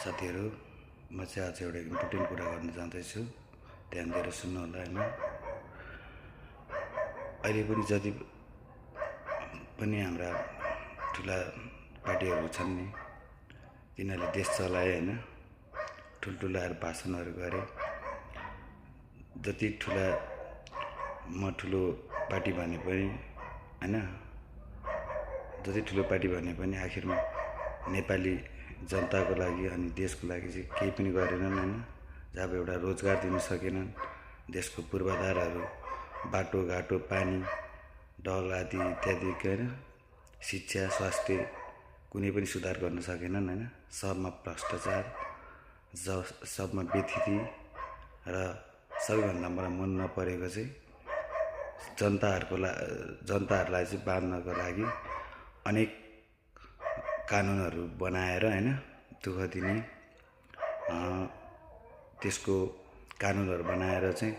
साथीहरू, म चाहिँ आज एउटा इम्पोर्टेन्ट कुरा गर्न चाहन्दैछु। ध्यान दिएर सुन्नु होला हैन। अहिले पनि जति पनि हाम्रा ठुला पार्टीहरू छन् नि, तिनीहरूले देश चलाए हैन, ठुल्ठुलाहरू भाषणहरू गरे। जति ठुलो पार्टी भने पनि हैन, जति ठुलो पार्टी भने पनि आखिरमा नेपाली जनताको लागि अनि देशको लागि चाहिँ केही पनि गरेनन् हैन। जब एउटा रोजगार दिन सकेनन्, देशको पूर्वाधारहरू बाटोघाटो, पानी, ढल आदि इत्यादि हैन, शिक्षा, स्वास्थ्य कुनै पनि सुधार गर्न सकेनन् हैन। सबमा भ्रष्टाचार, सबमा बेथिति र सबैभन्दा मलाई मन नपरेको चाहिँ जनताहरूलाई चाहिँ बाँध्नको लागि अनेक कानुनहरू बनाएर हैन, दुःख दिने त्यसको कानुनहरू बनाएर चाहिँ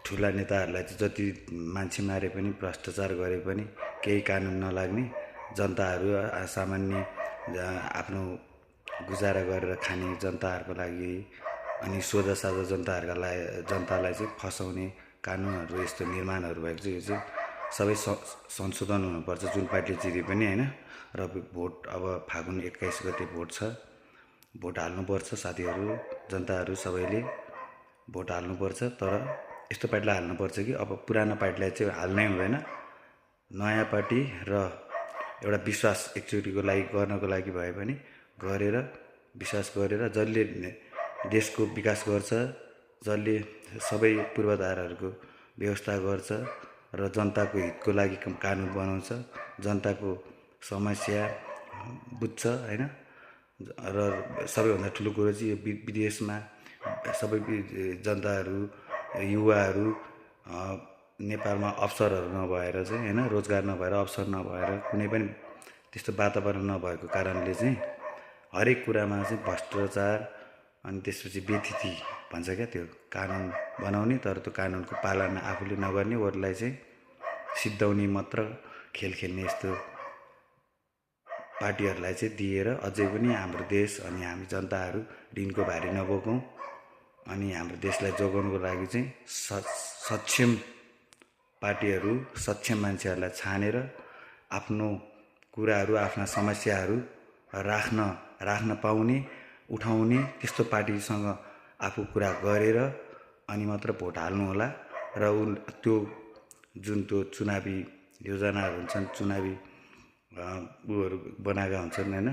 ठुला नेताहरूलाई चाहिँ जति मान्छे मारे पनि, भ्रष्टाचार गरे पनि केही कानुन नलाग्ने, जनताहरू सामान्य आफ्नो गुजारा गरेर खाने जनताहरूको लागि अनि सोझा साझा जनतालाई चाहिँ फसाउने कानुनहरू यस्तो निर्माणहरू भएको चाहिँ यो चाहिँ सबै संशोधन हुनुपर्छ, जुन पार्टीले जिते पनि हैन। र भोट अब फागुन 21 गते भोट छ, भोट हाल्नुपर्छ साथीहरू, जनताहरू सबैले भोट हाल्नुपर्छ। तर यस्तो पार्टीलाई हाल्नुपर्छ कि अब पुरानो पार्टीलाई चाहिँ हाल्नै हुँदैन। नयाँ पार्टी र एउटा विश्वास एकचोटिको लागि गर्नको लागि भए पनि गरेर विश्वास गरेर जसले देशको विकास गर्छ, जसले सबै पूर्वाधारहरूको व्यवस्था गर्छ र जनताको हितको लागि कानुन बनाउँछ, जनताको समस्या बुझ्छ हैन। र सबैभन्दा ठुलो कुरो चाहिँ यो विदेशमा सबै जनताहरू, युवाहरू नेपालमा अवसरहरू नभएर चाहिँ हैन, रोजगार नभएर, अवसर नभएर, कुनै पनि त्यस्तो वातावरण नभएको कारणले चाहिँ हरेक कुरामा चाहिँ भ्रष्टाचार अनि त्यसपछि बेथिति भन्छ क्या, त्यो कानुन बनाउने तर त्यो कानुनको पालना आफूले नगर्ने, अरूलाई चाहिँ सिद्धाउने मात्र खेल खेल्ने यस्तो पार्टीहरूलाई चाहिँ दिएर अझै पनि हाम्रो देश अनि हामी जनताहरू ऋणको भारी नबोकौँ अनि हाम्रो देशलाई जोगाउनको लागि चाहिँ सक्षम पार्टीहरू, सक्षम मान्छेहरूलाई छानेर आफ्नो कुराहरू, आफ्ना समस्याहरू राख्न पाउने, उठाउने त्यस्तो पार्टीसँग आफू कुरा गरेर अनि मात्र भोट हाल्नु होला। र त्यो चुनावी योजनाहरू हुन्छन्, चुनावी उहरू बनाएका हुन्छन् हैन,